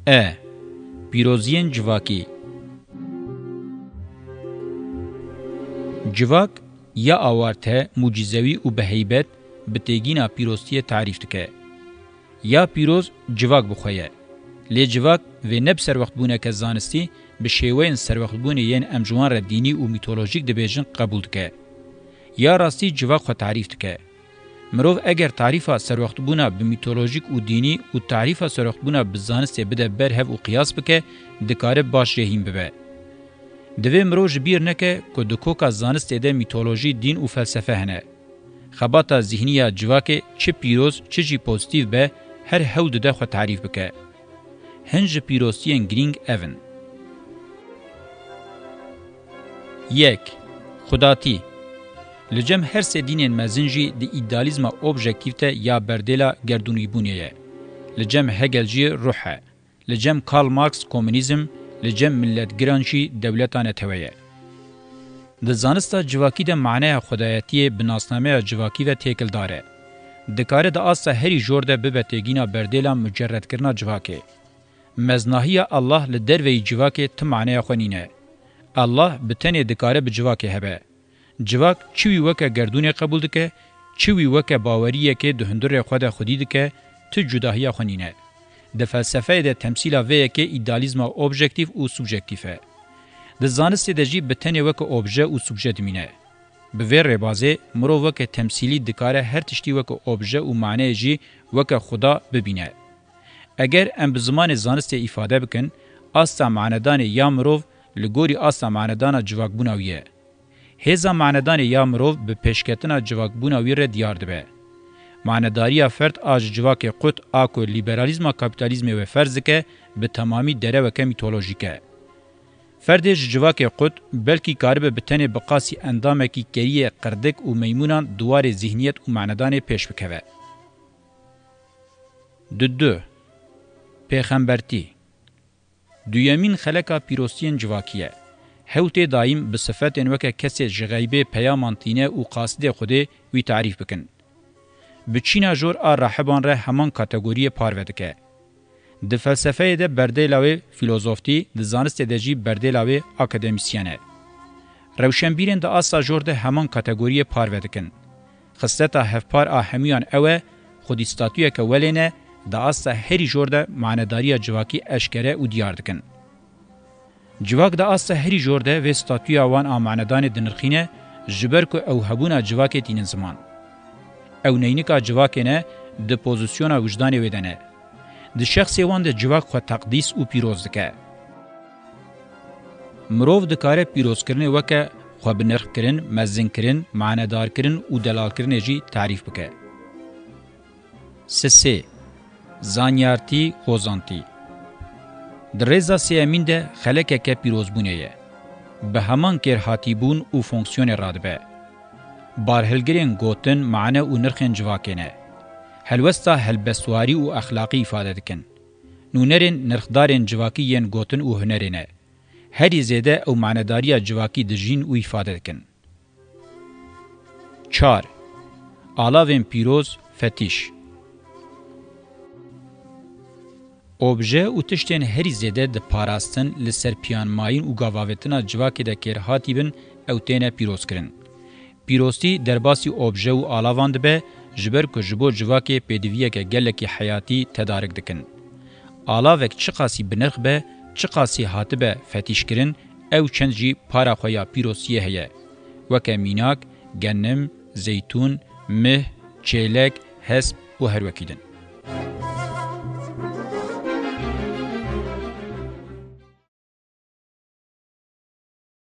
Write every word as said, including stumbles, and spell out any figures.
E. Pîroziyên civakî. Civak ya awarte, mucîzewî û bi heybet bi têgîna pîroztiyê tarîf dike. Ya pîroz civak bi xwe ye. Lê civak vê ne bi serwextbûneke zanistî, bi şêweyên serwextbûnê yên em ji wan re dînî û mîtolojîk dibêjin qebûl dike. Ya rastî civak xwe tarîf dike. Mirov eger tarîfa serwextbûna bi mîtolojîk û dînî û tarîfa serwextbûna bi zanistê bide ber hev û qiyas bike, dikare baş jê hîn bibe. Divê mirov ji bîr neke ku di koka zanistê de mîtolojî, dîn û felsefe hene. Xebata zîhnî ya civakê çi pîroz çi jî pozîtîf be, her hewl dide xwe tarîf bike. Hin ji pîroztiyên girîng ev in. Yek. Xudatî. Li cem her sê dînên mezin jî di îdealîzma objektîf de ya berdêla gerdûnîbûnê ye. Li cem Hegel jî ruh e. Li cem Karl Marx komunîzm, li cem miletgiran jî dewleta netewe ye. Di zanista civakî de maneya xwedayetiyê bi nasnameya civakî ve têkildar e. Dikare di asta herî jor de bibe têgîna berdêla mucerredkirina civakê. Meznahiya Allah li derveyî civakê ti maneya xwe nîne. Allah bi tenê dikare bi civakê hebe. Civak çi wî weke gerdûnê qebûl dike, çi wî weke baweriyekê di hundirê xwe de xwedî dike, ti cudahiya xwe nîne. Di felsefeyê de temsîla vê yekê îdealîzma objektîf û subjektîf e. Di zanistê de jî bi tenê weke obje û subje dimîne. Bi vê rêbazê, mirov weke temsîlî dikare her tiştî weke obje û maneyê jî weke Xuda bibîne. Eger em bi zimanê zanistê îfade bikin, asta manedanê ya mirov li gorî asta manedana civakbûna wî ye. Hêza manedanê ya mirov bi pêşketina civakbûna wî re diyar dibe. Manedariya ferd a ji civakê qut a ku lîberalîzma kapîtalîzmê wê ferz dike, bi temamî dereweke mîtolojîk e. Ferdê ji civakê qut belkî karibe bi tenê bi qasî endamekî keriyê qirdik û meymûnan di warê zîhniyet û manedanê pêş bikeve. Di du. Pêxembertî. Duyemîn xeleka pîroztiyên civakî ye. Hew tê dayîm bi sifetên weke kesê ji xeybê peyaman tîne û qasidê Xwedê wî tarîf bikin. Bi çîna jor a rahiban re heman kategoriyê parve dike. Di felsefeyê de berdêla wê fîlozoftî, di zanistê de jî berdêla wê akademîsyen e. Rewşenbîrên di asta jor de heman kategoriyê parve dikin. Xisleta hevpar a hemûyan ew e, xwedî statuyeke welê ne, di asta herî jor de manedariya civakî eşkere û diyar dikin. Civak di asta herî jor de vê statuya wan a manedanê dinirxîne, ji ber ku ew hebûna civakê tînin ziman. Ew neynika civakê ne, di pozîsyona wijdanê wê de ne. Di şexsê wan de civak xwe teqdîs û pîroz dike. Mirov dikare pîrozkirinê weke xwebinirxkirin, mezinkirin, manedarkirin û delalkirinê jî tarîf bike. Sisê, zanyartî, xozantî. Di rêza sêyemîn de xelekeke pîrozbûnê ye. Bi heman kêrhatîbûn û fonksiyonê radibe. Barhilgirên gotin mane û nirxên civakê ne. Helwesta helbestwarî û exlaqî îfade dikin. Nûnerên nirxdarên civakî yên gotin û hunerê ne. Herî zêde ew manedariya civakî dijîn û îfade dikin. Çar. Alavên pîroz, fetîş. Obje û tiştên herî zêde di parastin, li ser piyanmayîn û gavavêtina civakê de kêrhatî bin, ew têne pîrozkirin. Pîroztî derbasî obje û alavan dibe, ji ber ku ji bo civakê pêdiviyeke gelekî heyatî tedarik dikin. Alavek çiqasî binirx be, çiqasî hatibe fetîşkirin, ew çend jî para xwe ya pîroztiyê heye, weke mînak, genim, zeytûn, mih, çêlek, hesp û her wekî din.